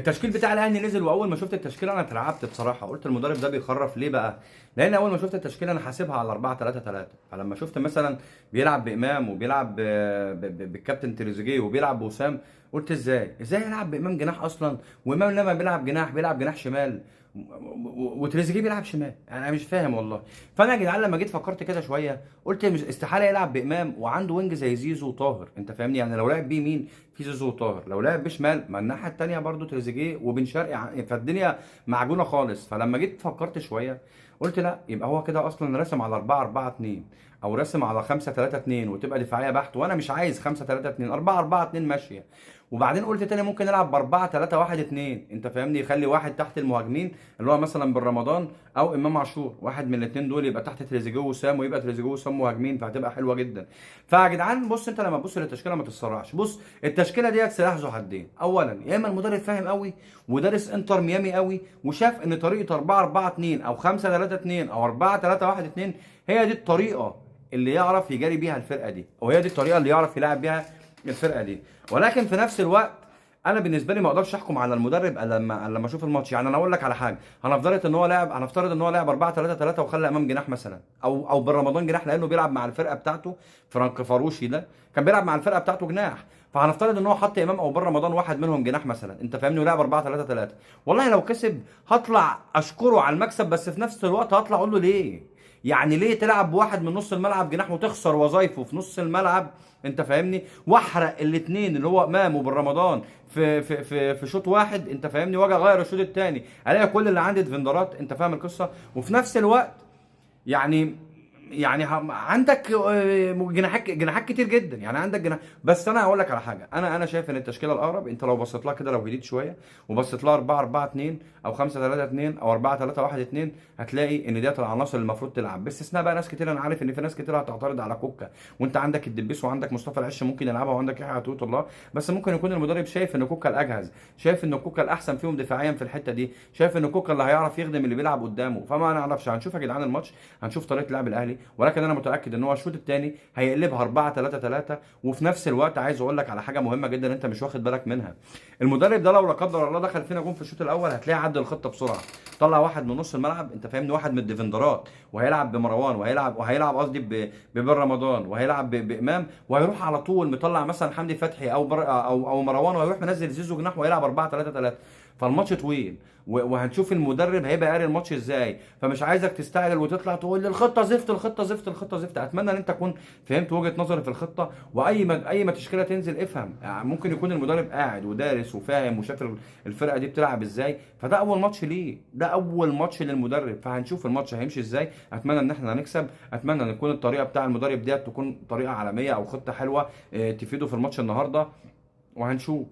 التشكيل بتاع الاهلي نزل، واول ما شفت التشكيل انا اترعبت بصراحه. قلت المدرب ده بيخرف ليه بقى؟ لان اول ما شفت التشكيل انا حاسبها على 4-3-3. فلما شفت مثلا بيلعب بامام وبيلعب بالكابتن تريزيجيه وبيلعب بوسام، قلت ازاي يلعب بامام جناح اصلا؟ وامام لما بيلعب جناح بيلعب جناح شمال، وتريزيجيه بيلعب شمال. انا مش فاهم والله. فانا يا جدعان لما جيت فكرت كده شوية قلت مش استحالة يلعب بامام وعنده wing زي زيزو وطاهر، انت فاهمني؟ يعني لو لعب بيمين في زيزو وطاهر، لو لعب بشمال ما الناحية الثانية برضو تريزيجيه وبن شرقي، فالدنيا معجونه خالص. فلما جيت فكرت شوية قلت لا، يبقى هو كده اصلا رسم على 4-4-2 او رسم على 5-3-2 وتبقى دفاعية بحت، وانا مش عايز 5-3-2، 4-4-2 ماشية. وبعدين قلت تاني ممكن نلعب ب 4-3-1-2، انت فاهمني؟ يخلي واحد تحت المهاجمين اللي هو مثلا بالرمضان او امام عاشور، واحد من الاثنين دول يبقى تحت تريزيجيه وسام، ويبقى تريزيجيه وسام مهاجمين، فهتبقى حلوة جدا. فيا جدعان بص، انت لما تبص للتشكيله ما تتسرعش. بص التشكيلة ديت سلاح ذو حدين. اولا يا اما المدرب فاهم قوي ودارس انتر ميامي قوي وشاف ان طريقه 4-4-2 او 5-3-2 او 4-3-1-2 هي دي الطريقة اللي يعرف يجاري بيها الفرقة دي، او هي دي الطريقة اللي يعرف يلعب بيها الفرقة دي. ولكن في نفس الوقت انا بالنسبة لي ما اقدرش احكم على المدرب الا لما اشوف الماتش. يعني انا اقول لك على حاجة، هنفترض ان هو لعب 4-3-3 وخلى امام جناح مثلا، او بالرمضان جناح، لانه بيلعب مع الفرقة بتاعته فرانك فاروشي ده كان بيلعب مع الفرقة بتاعته جناح، فهنفترض ان هو حط امام او بن رمضان واحد منهم جناح مثلا، انت فاهمني؟ ولعب 4-3-3، والله لو كسب هطلع اشكره على المكسب، بس في نفس الوقت هطلع اقول له ليه؟ يعني ليه تلعب بواحد من نص الملعب جناح وتخسر وظايفه في نص الملعب، انت فاهمني؟ واحرق الاثنين اللي هو امام وبن رمضان في في في في شوط واحد، انت فاهمني؟ واجي اغير الشوط الثاني الاقي كل اللي عندي defender ات، انت فاهم القصة؟ وفي نفس الوقت يعني عندك جناحات كتير جدا، يعني عندك جناح. بس انا هقول لك على حاجة، انا شايف ان التشكيلة الاقرب، انت لو بصيت لها كده، لو هديت شوية وبصيت لها 4-4-2 او 5-3-2 او 4-3-1-2، هتلاقي ان ديت العناصر اللي المفروض تلعب، باستثناء بقى ناس كتير. انا عارف ان في ناس كتير هتعترض على كوكا، وانت عندك الدبيس وعندك مصطفى العش ممكن يلعبها، وعندك يحيى عطية الله، بس ممكن يكون المدرب شايف ان كوكا الاجهز، شايف ان كوكا الاحسن فيهم دفاعيا في الحتة دي، شايف ان كوكا اللي هيعرف يخدم اللي بيلعب قدامه. فما نعرفش، هنشوف يا جدعان الماتش، هنشوف طريقه لعب الاهلي، ولكن انا متاكد ان هو الشوط الثاني هيقلبها 4-3-3. وفي نفس الوقت عايز اقول لك على حاجة مهمة جدا انت مش واخد بالك منها، المدرب ده لو لا قدر الله دخل فينا جون في الشوط الاول هتلاقيه عدل الخطة بسرعة، طلع واحد من نص الملعب، انت فاهمني؟ واحد من ال defender ات، وهيلعب بمروان، وهيلعب قصدي ببن رمضان، وهيلعب بامام، وهيروح على طول مطلع مثلا حمدي فتحي او بر او او مروان، وهيروح منزل زيزو جناح وهيلعب 4-3-3. فالماتش طويل، وهنشوف المدرب هيبقى قاري الماتش ازاي. فمش عايزك تستعجل وتطلع تقول لي الخطة زفت الخطة زفت الخطة زفت. اتمنى ان انت تكون فهمت وجهه نظري في الخطة، واي ما اي ما تشكيله تنزل افهم. يعني ممكن يكون المدرب قاعد ودارس وفاهم وشاف الفرقة دي بتلعب ازاي، فده اول ماتش ليه، ده اول ماتش للمدرب، فهنشوف الماتش هيمشي ازاي. اتمنى ان احنا هنكسب، اتمنى ان تكون الطريقة بتاع المدرب ديت تكون طريقه عالمية او خطه حلوة تفيده في الماتش النهارده، وهنشوف.